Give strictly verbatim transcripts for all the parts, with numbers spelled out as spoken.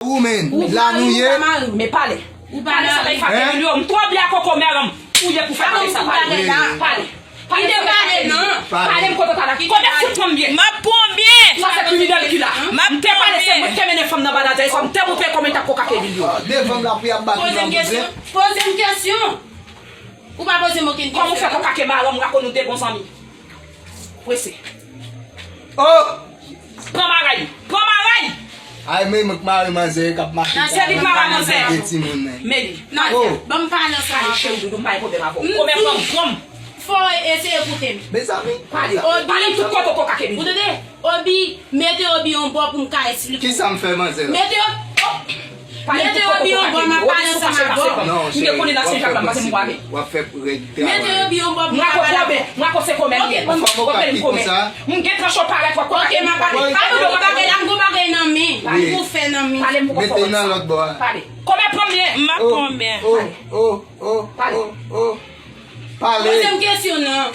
Ou menm, la nou ye. Men pale. Pale sa bay fake milyon. M twò byen ak kokomè an. Ou ye pou fè pale sa, pale. Pale. Pale sa bay fake milyon. Pale m kote w ta la. Konbyen fout fanm byen? M ap pran byen. Sa se kriminèl ki la. M ap pran byen. M te pale se mwen ki te mennen fanm nan ba Nadia, e sa m te montre kòman l t ap koka ke milyon. Devan m la pou y ap bat ou nan bouzen. Poze m kesyon. Ou pa poze m okenn kesyon. Kòman w fè koka ke madanm ou, m ka konn nou de bon zanmi? Prese. Oh! Pran bagay! Pran bagay! Ay, men mwen k mare manzè k ap mache. Se li k mare manzè. Mete timoun nan. Men li. Nadia, ban m pale ansanm avè w. Cheri doudou, m pa gen pwoblèm avè w. Kòmè pran m, pran m. Fò w eseye koute m. Mezanmi. Pale. Pale m tout kote w koka ke milyon. Ou tande? Obi, mete Obi yon bò pou m ka esplike w. Kisa m fè manzè la? Mete Obi yon bò, m ap pale ansanm avè w. Non, cheri, w ap fè piti, w ap fè règ travay. Mete Obi yon bò pou m ka pale avè w. Mwen konse komè li ye. Fò m okap ki konsa. M gen tranch yo parèt, w ap konn. Ok, m ap pale. Pale m gon bagay la, m gon bagay nan men. M pou fè nan men. Mete nan lòt bò a. Pale. Komè pran m byen. M ap pran byen. Oh, oh, oh, oh, oh. Pale. Poze m kesyon non.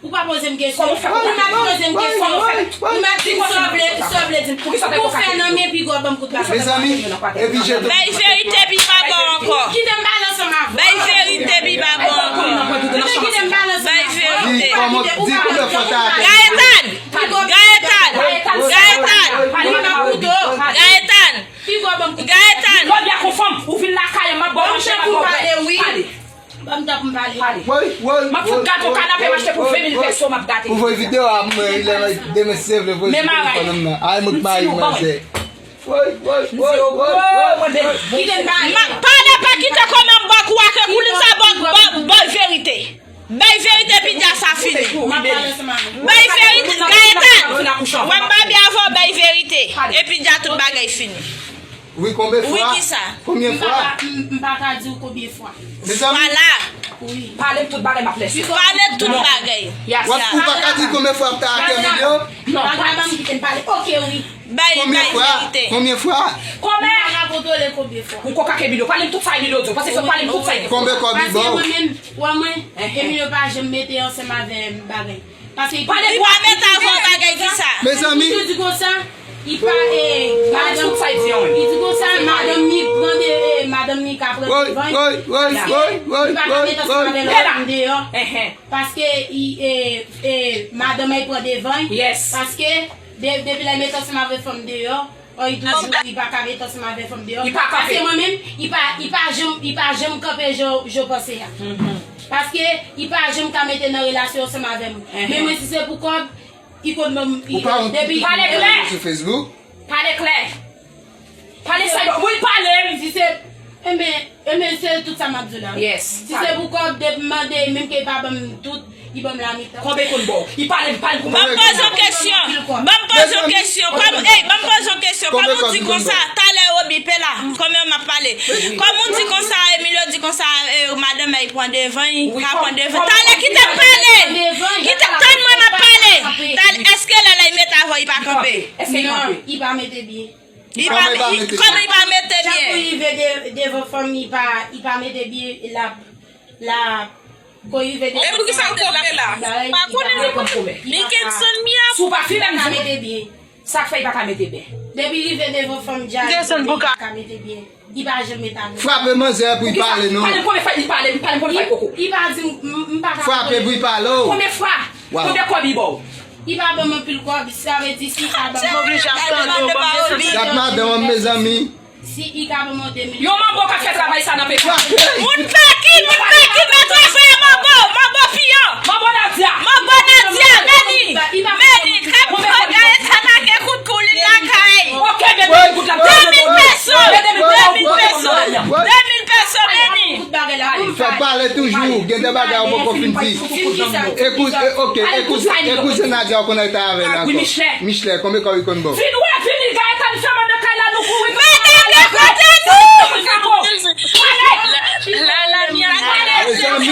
Ou pa poze m kesyon. Ou mèt poze m kesyon. Ou mèt di m sa w vle, sa w vle di m. Pou ki sa w fè nan men pi gwo ban m kout la. Mezanmi, epi je te. Bay verite pi pa bon ankò. Kite m pale ansanm avè w. Bay verite pi pa bon ankò. Kite m pale ansanm avè w. Bay verite. Di kòman, di konbyen fwa ta atè. Gaëtan! Gaëtan! Gaëtan! Gaëtan! Pi gwo ban m kout la. Gaëtan! Lòt byen konfòm, ou vin lakay mwen, m ap ba w manje, m ap ba w. Ban m tan pou m pale. Pale. Woy, woy, woy. M ap fout gate yon kanape m achte pou ven mil pèso, m ap gate. Ou voye videyo a mwen, lè demen si Dye vle voye sou telefòn m nan. Ay, mwen k mare manzè. Woy, woy, woy, woy, woy. Kite m pale. Pale, pa kite kòmè m ba kou ak koulin sa, ba, ba, ba verite. Bay verite, epi dja sa fini. M ap pale ansanm avè w. Bay verite, Gaëtan. Wè m pa byen avè w, bay verite. Epi dja tout bagay fini. Wi, konbyen fwa? Wi, kisa? Konbyen fwa? M pa ka, m, m pa ka di w konbyen fwa. Mezanmi. Vwala. Wi. Pale m tout bagay, m ap lèse. Pale tout bagay. Yes. W ap, ou pa ka di konbyen fwa ap ta atè milyon? Non, pa ban m kite m pale. Ok, wi. Bay, bay verite. Konbyen fwa? Konbyen fwa? Konbyen? M pa ka kontwole konbyen fwa. Ou koka ke milyon. Pale m tout sa milyon di w. Paske se pale m tout sa. Konbyen kòb li ba w? Paske mwen menm, wè mwen, Emilio pa janm mete ansanm avè m bagay. Paske li pa met avè w bagay kisa? Mezanmi. Li toujou di konsa, li pa, eh, madanm, li di konsa, madanm li pran de, eh, madanm li ka pran devan. Woy, woy, woy, woy, woy, woy. Paske li pa ka met ansanm avè lòt fanm deyò. Paske li, eh, eh, madanm li pran devan. Yes. Paske de-, depi lè l met ansanm avè fanm deyò, Oh, li toujou, li pa ka met ansanm avè fanm deyò. Li pa kanpe. Paske mwen menm, li pa, li pa janm, li pa janm kanpe jan, jan w panse a. Paske li pa janm ka mete nan relasyon ansanm avè m. Men mwen, si se pou kòb, li konn ban m, li, depi. Pale klè. Sou Facebook. Pale klè. Pale sa yo. Wi, pale. Si se, enben, Enben, se tout sa m ap di w la. Yes. Si se pou kòb, depi m mande, menm ke li pa ban m tout, li ban m lamitan. Konbyen konn ba w? Li pale, li pale pou mwen. Ban m poze w kesyon. Ban m poze w kesyon. Kòm, ey, ban m poze w kesyon. Kòm ou di konsa, talè Roby pe la. Kòm m ap pale. Kòm ou di konsa, Emilio di konsa, eh, madanm li pran devan, li ka pran devan. Talè kite m pale. Kite, tann mwen m ap pale. Talè, èske lè la li met avè w, li pa kanpe? Non, li pa mete byen. Li pa, kòman li pa mete byen? Jan pou rive de-, devan fanm, li pa, li pa mete byen, l ap, l ap, pou rive devan fanm. E poukisa l kanpe la? Pa konnen li konn koumen. Li gen sann mi ap. Si w pa fin menm di. Li pa ka mete byen. Sa k fè li pa ka mete byen? Depi rive devan fanm, dja li pa ka mete byen. Li pa janm mete avè. Frape manzè pou li pale non. Pale m konbyen fwa li pale, pale m konbyen fwa li koko. Li pa di m, m, m pa ka. Frape pou li pale o. Konbyen fwa? Konbyen kòb li ba w? Li pa ban m anpil kòb, sa vle di si li ka ban m. Mwen oblije ap tande w, ban m desann. Gad madanm an, mezanmi. Si li ka ban m de mil. Yon manbo k ap fè travay sa nan peyi. Moun peki, moun peki, mèt travay manbo, manbo piyan. Manbo Nadia. Manbo Nadia, men li. Men li, k ap pran Gaëtan lage kout kou li lakay. Ok, men kout la. De mil peso. De mil peso. De mil peso, men li. Fò pale toujou, gen de bagay ou poko fin di. Ekout, e, ok, ekout, ekout se Nadia ou konn al ta avè l ankò. Michelet, konbyen kòb li konn ba w? Vin wè, vini, Gaëtan fè mande kay la, nou kouri. Mete de kote nou! Pale! Mezanmi.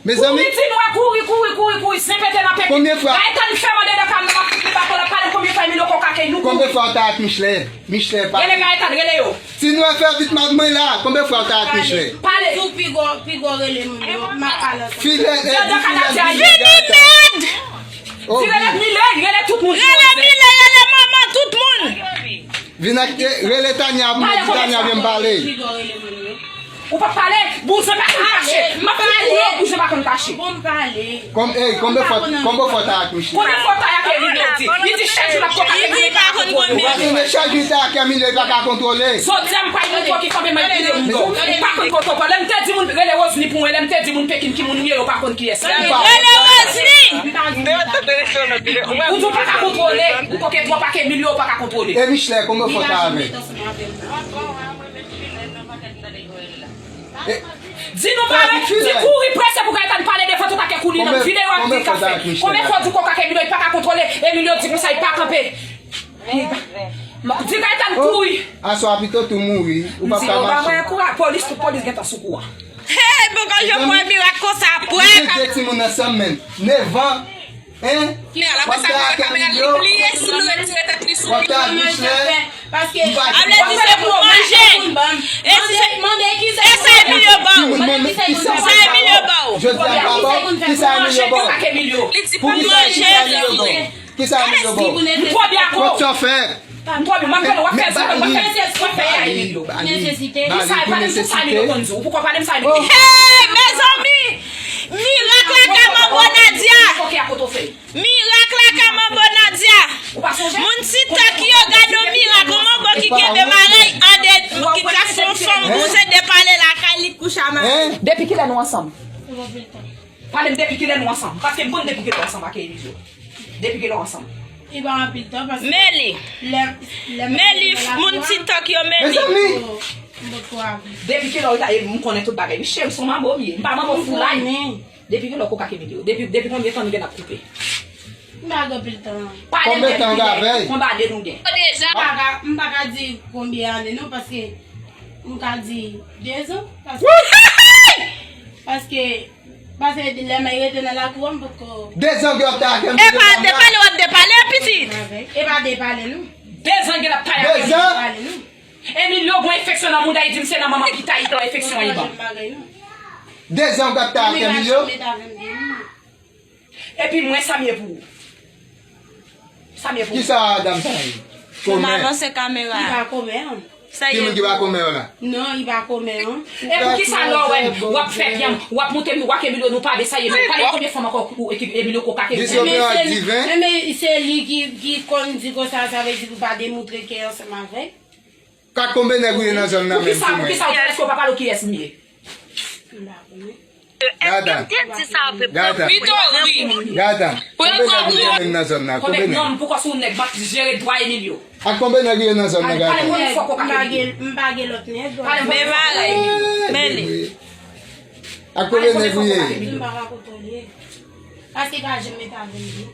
Mezanmi. Kouri, di nou a kouri, kouri, kouri, kouri, zen pete nan pete. Konbyen fwa? Gaëtan fè mande nan kay la, pale konbyen fwa Emilio koka ke nou kouri. Konbyen fwa w ta ak Michelet? Michelet, pale. Rele Gaëtan, rele yo. Tinwa, fè vit, madmwèl la. Konbyen fwa w ta ak Michelet? Pale. Tou pi gwo, pi gwo rele moun yo. M ap pale ansanm. Filè, e, di filè, di filè. Vini, mèd! Di rele Miley, rele tout moun. Rele Miley, rele manman, Vin ak, rele Tania pou mwen, di Tania vin pale. Ou pa pale, bouzen pa konn kache. M ap fè pou yo, bouzen pa konn kache. Bon, m pale. Kòm, ey, konbyen fwa, konbyen fwa ta ak Michel? Konbyen fwa ta ak Emilio di? Li di chak jou l ap konn ak Emilio, li pa ka kontwole. Ou pa tande chak jou ta ak Emilio, li pa ka kontwole. Jodi a, m pa yon moun ki kanpe m ap kite moun dò. Ou pa konn kontwole. Lè m te di moun rele Roseline pou mwen, lè m te di moun Pekin ki moun ou ye, yo pa konn kiyès. Rele Roseline! Ou di w pa ka kontwole. Ou koke twòp ak Emilio, ou pa ka kontwole. E Michel, konbyen fwa ta avè l? Di nou pa, di kouri prese pou Gaëtan pale de fwa tou ka ke kouri nan videyo ak di kafe. Konbyen fwa di koka ke Emilio pa ka kontwole, Emilio di konsa li pa kanpe. Di Gaëtan kouri. Aswè pito tou mouri, ou pa ka mache. Polis, tout polis gentan sou kou a. Hey, poko jwenn mwen mirak konsa pwè. Li gen de timoun ansanm menm. Nevan. Hein? Wap ta ak Emilio? Wap ta ak Michel? Ap vle di se pou manje. E se, e sa Emilio ba w? Sa Emilio ba w? Jodi a pa ba w? Kisa Emilio ba w? Li di pou manje. Kisa Emilio ba w? Kisa Emilio ba w? Kot sa fè? M twò byen, m ap fè l, w ap fè zòt, w ap fè zòt, w ap fè a Emilio. Nesesite. Kisa e pale m sou sa Emilio konn di w? Ou poko pale m sa Emilio konn di w? Hey, mezanmi! Mirak lakay manbo Nadia! Mirak lakay manbo Nadia! Moun TikTok yo gade yon mirak, yon manbo ki kenbe marèy an de, ki ka fè yon fanm bouzen de pale lakay li kouche a marèy. Depi kilè nou ansanm? Pale m depi kilè nou ansanm? Paske m konn depi kilè w ansanm ak Emilio. Depi kilè w ansanm? Li pa anpil tan paske Meli. Lè, lè Meli, moun TikTok yo, Meli. Mezanmi! Depi kilè w ta, m konnen tout bagay. Wi, cheri, se yon manbo m ye. M pa manbo foulay. Depi kilè w koka ak Emilio? Depi, depi konbyen tan nou gen n ap koupe? M pa gen anpil tan. Pale m depi kilè? Konbyen tan w gen avè l? Konbyen ane nou gen? M pa ka, m pa ka di konbyen ane non, paske m ka di dezan. Paske, paske Paske lè m rete nan lakou a, m potko. Dezan gen w ap ta ak Emilio. E pa depale w ap depale, pitit. E pa depale, non. Dezan gen l ap ta ak Emilio. Dezan? Depale, non. Emilio gon enfeksyon nan mouda, li di m se nan manman pita li pran enfeksyon an li ban. Dezan w ap ta ak Emilio. Epi mwen, sa m ye pou ou? Sa m ye pou ou? Kisa dam sa ye? Komè. Avanse kamera. Li pa komè, an. Ki moun ki pa komè yo la? Non, li pa komè, an. E poukisa lè w wè w ap fè byen, w ap monte miwa ak Emilio, nou pa vle sa ye, men pale konbyen fanm ankò ou ekip Emilio koka ke. Jis yo pran diven. Men se li ki, ki konn di konsa, sa vle di pou pa demontre ke ansanm avè l. Kat konbyen nèg ou ye nan zòn nan menm pou mwen? Poukisa, poukisa ou di èske w pa pale w kiyès m ye? M pa konnen. Èske m te di sa vre? Pito ri. Gata. Konbyen nèg ou ye menm nan zòn nan? Konbyen nèg? Non, poukisa ou nèg m ap jere dwa Emilio? Ak konbyen nèg ou ye nan zòn nan, Gata? M pa gen, m pa gen lòt nèg. Men bagay. Men li. Ak konbyen nèg ou ye? M pa ka kontwole. Paske pa janm met avè m.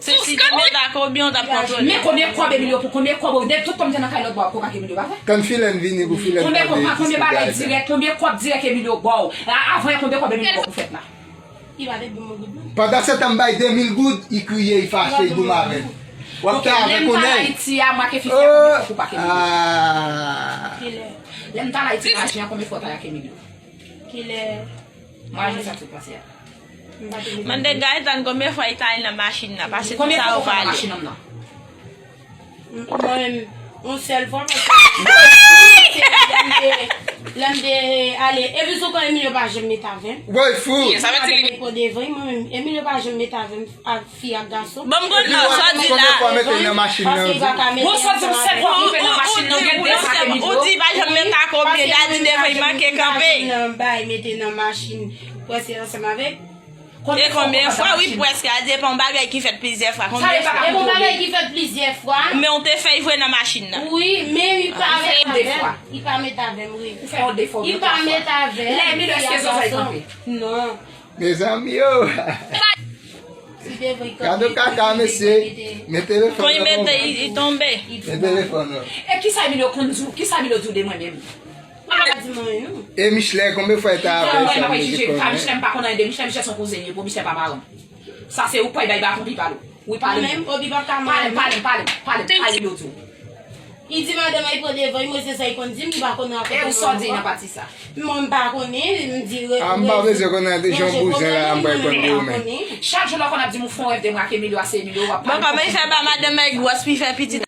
Se si te met ak konbyen w t ap kontwole? Men konbyen kòb Emilio pou konbyen kòb ou, de tout tan m te nan kay lòt bò a, koka ke Emilio pa fè? Tann Filèn vini pou Filèn pale. Konbyen kòb, konbyen bagay dirèk, konbyen kòb dirèk Emilio ba w? A, avan yè konbyen kòb Emilio ba w pou fèt la? Li pa te ban mwen goud non. Pandan se tan m bay de mil goud, li kriye, li fache, li goumen avè m. W ap ta avè konnen. Lè m t al Ayiti a, m ak Fifi a, konbyen kòb ou pa ke Emilio? Kilè? Lè m t al Ayiti, lajan an, konbyen fwa w ta ak Emilio? Kilè? Mwen, je sa tout pase a. Mande Gaëtan konbyen fwa li t al nan machin nan, pase tout sa yo pale. Konbyen fwa w nan machin nan? Mwen menm, yon sèl fwa, paske lè m te, lè m te ale, epi sou kan Emilio pa janm met avè m. Woy, fou! Sa vle di li pran devan, mwen menm, Emilio pa janm met avè m. Ak fi ak gason. Bon, m konn non, sa w di la. Konbyen fwa mete l nan machin nan, di? Bon, sa w di, m sèl fwa m rive nan machin nan, gen de sa ke li di. Ou di pa janm met ak konbyen, la di devan, li manke kanpe. Bay mete nan machin, prèske ansanm avèk. E konbyen fwa, wi, prèske, a di e pa yon bagay ki fèt plizyè fwa. Konbyen fwa? E pa yon bagay ki fèt plizyè fwa. Men w te fè l vre nan machin nan. Wi, men li pa met avè m. Li pa met avè m, wi. Ou fè yon defo. Li pa met avè m. Lè Emilio, èske zòzò l kanpe? Non. Mezanmi o! Gade kaka, mesye. Men telefòn nan. Kon li mete, li, li tonbe. Men telefòn nan. E kisa Emilio konn di w? Kisa Emilio di w de mwen menm? Ou pa di mwen, non. E Michelet, konbyen fwa l ta avè w? Mwen, m pa jije. Pa Michelet, m pa konn anyen de Michelet. Michelet se yon kouzen li ye pou Michelet pa paran m. Sa se ou k pral bay baton pou l pale w. Wi, pale m. Pale m, pale m, pale m, pale m. Sa Emilio di w? Li di madanm li pran devan li, mwen se sa li konn di m, li pa konn rakonte. E ou sa w di nan pati sa? Mwen m pa konnen, m di re-, a, m pa bezwen konnen jan w bouzen la, m pa konn de ou menm. Chak jou lè w konn ap di m ou fè yon rèv de mwen ak Emilio, a se Emilio w ap pale. Bon, kòman li fè ba madanm li gwòs, li fè pitit?